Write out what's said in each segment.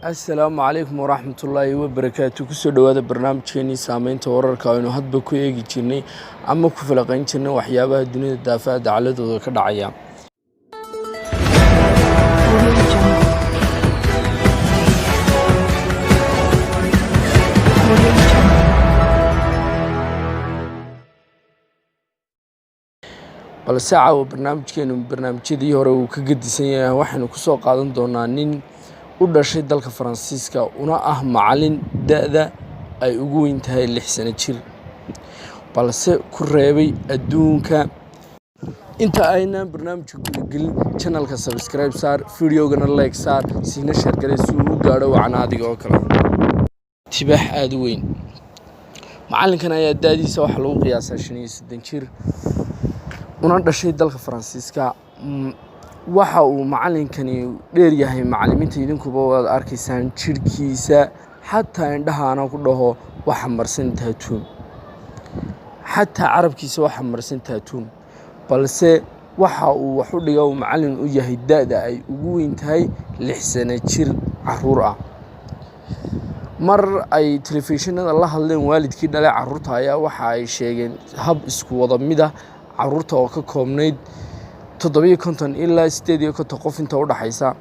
Assalaamu calaykum waraxmatullaahi wabarakaatu. Kusoo dhowaada barnaamijkeenii saameynta wararka, aynu hadba ku eegi jirnay ama ku falaqayn jirnay waxyaabaha dunida daafaha dacladooda ka dhacaya. Audio Jungle. Audio Jungle. Balse caawa barnaamijkeenu barnaamijyadii hore uu ka gedisan yahay. Waxaynu kusoo qaadan doonaa nin u dhashay dalka Faransiiska, una ah macalin da-da ay ugu weyn tahay 6 sano jir, balse ku reebay adduunka. Inta aynaan barnaamijka gudagelin, channelka subscribe saar, videogana like saar, siina share garee si uu u gaadho wacna adiga oo kale. Tibaax aada u weyn. Macalinkan ayaa da-diisa waxaa lagu qiyaasaa 35 jir, una dhashay dalka Faransiiska. Waxa uu macalinkani dheer yahay macalimiinta, idinkuba waad arkaysaan jirhkiisa, xataa indhahaana ku dhaho waxa marsan tattoo, xataa carabkiisa waxa marsan tattoo. Balse waxa uu wax u dhiga, uu macalin u yahay da-da ay ugu weyn tahay 6 sano jir caruur ah. Mar ay telefishinada la hadleen waalidkii dhalay caruurta ayaa waxa ay sheegeen hab isku wada mid ah, caruurta oo ka koobnayd 57 ilaa 58 qof inta u dhaxaysa,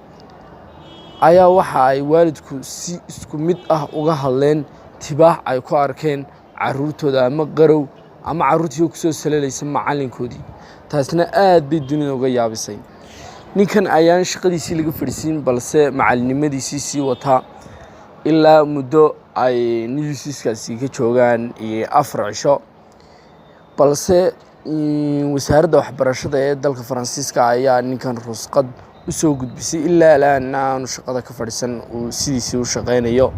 ayaa waxa ay waalidku si isku mid ah uga hadleen tibaax ay ku arkeen caruurtooda ama qarow ama carruurtii kusoo salalaysa macalinkoodii. Taasna aad bay dunida uga yaabisay. Ninkan ayaan shaqadiisii laga fadhiisiin, balse macalinimadiisii sii wataa ilaa muddo ay newsiskaasi ka joogaan iyo 4 cisho. Balse wasaaradda waxbarashada ee dalka Faransiiska ayaa ninkan rusqad usoo gudbisay. Ilaa alaan aanu shaqada ka fadhiisan, uu sidiisii u shaqeynayo.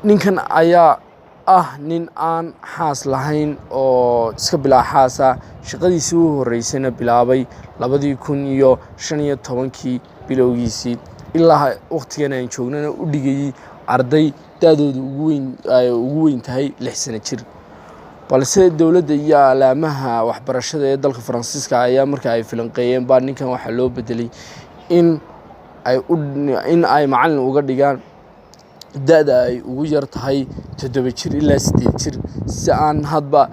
Ninkan ayaa ah nin aan xaas lahayn oo iska bilaa xaasa. Shaqadiisii u horeysayna bilaabay 2015-kii bilowgiisii, ilaa waqtigan aan joognana u dhigayey arday da-dooda ugu weyn ay ugu weyn tahay 6 sano jir. Balse dowladda iyo alaamaha waxbarashada ee dalka Faransiiska ayaa marka ay falanqeeyeen baa ninkan waxaa loo bedelay in ay macalin uga dhigaan da-da ay ugu yar tahay 7 jir ilaa 8 jir, si aan hadba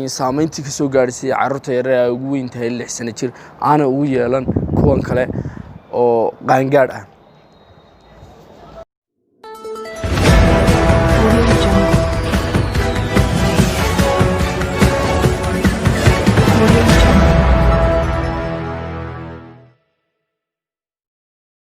saameyntii kasoo gaadhisay carruurta yareer ay ugu weyn tahay 6 sano jir aanay ugu yeelan kuwan kale oo qaangaadh ah.